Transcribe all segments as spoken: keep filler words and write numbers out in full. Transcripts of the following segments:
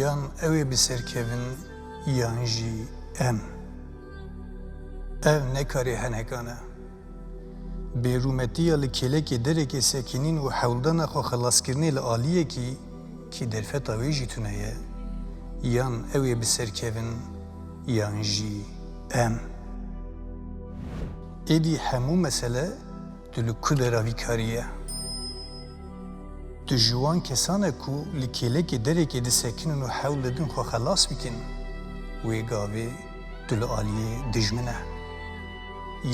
Yan ew ê bi ser kevin, yan jî em. Ev ne karê henekan e. Bêrûmetiya li kêlekê derekê sekinîn û hewldana xwe xelaskirinê li aliyekî kî derfeta wê jî tune ye, yan ew ê bi ser kevin, yan jî em. Êdî hemû mesele tu li ku dera vî karî ye? Tu ji wan kesan e ku li kêlekê derekê disekinin û hewl didin xwe xelas bikin, wê gavê tu li aliyê dijmin e.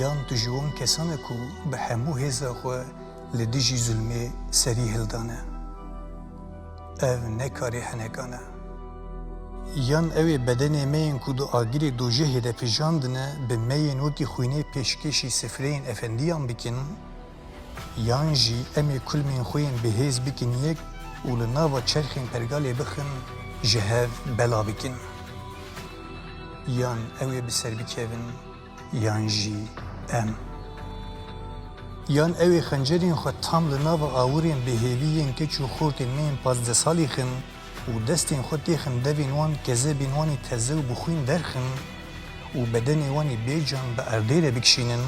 Yan tu ji wan kesan e ku bi hemû hêza xwe li dijî zulmê serî hildane. Ev ne karê henekan e. Yan ew ê bedenê me yên ku di agirê dojehê de pijandine, bi me yên wekî xwînê pêşkêşî sifreyên efendiyan bikin, yan jî em ê kulmên xwe yên bihêz bikin yek û li nava çerxên pergalê bixin, ji hev bela bikin. Yan ew ê bi ser bikevin, yan jî em. Yan ew ê xencerên xwe tam li nava awirên bêhêvî yên keç û xortên me yên pazdeh salî xin û destên xwe têxin devên wan, kezebên wan ê teze û bi xwîn derxin û bedenê wan ê bêcan bi erdê re bikişînin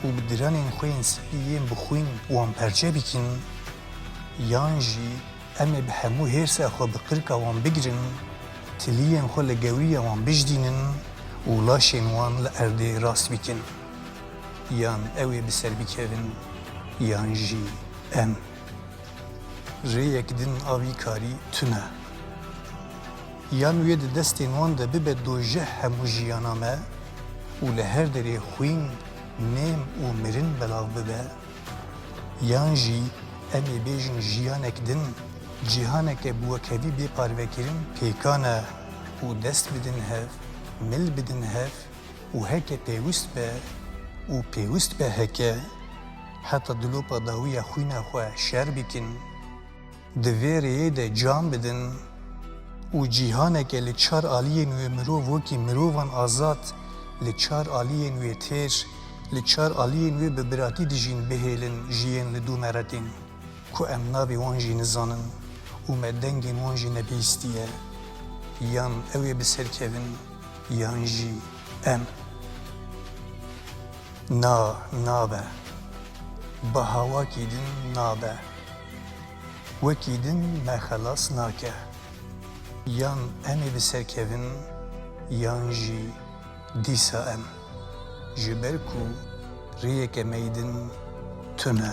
û bi diranên xwe yên spî yên bi xwîn wan perçe bikin, yan jî em ê bi hemû hêrsa xwe bi qirka wan bigirin, tiliyên xwe li gewriya wan bijdînin û laşên wan li erdê rast bikin. Yan ew ê bi ser bikevin, yan jî em. Rêyek din a vî karî tune. Yan wê di destên wan de bibe dojeh hemû jiyana me û li her derê xwîn, nêm û mirin belav bibe, yan jî em ê bêjin jiyanek din, cîhaneke bi wekhevî bê parvekirin pêkan e û dest bidin hev, mil bidin hev û heke pêwist be û pêwist be heke, heta dilopa dawî ya xwîna xwe şer bikin, di vê rêyê de can bidin û cîhaneke li çar aliyên wê mirov wekî mirovan azad, li çar aliyên wê têr, li çar aliyên wê bi biratî dijîn bihêlin ji yên li dû me re tên, ku em navê wan jî nizanin û me dengên wan jî nebihîstiye, yan ew ê bi ser kevin, yan jî em. Na, nabe. Baha wakî din nabe. Wekî din me xelas nake. Yan em ê bi ser kevin, yan jî dîsa em. Ji ber ku rêyeke me yî din tune.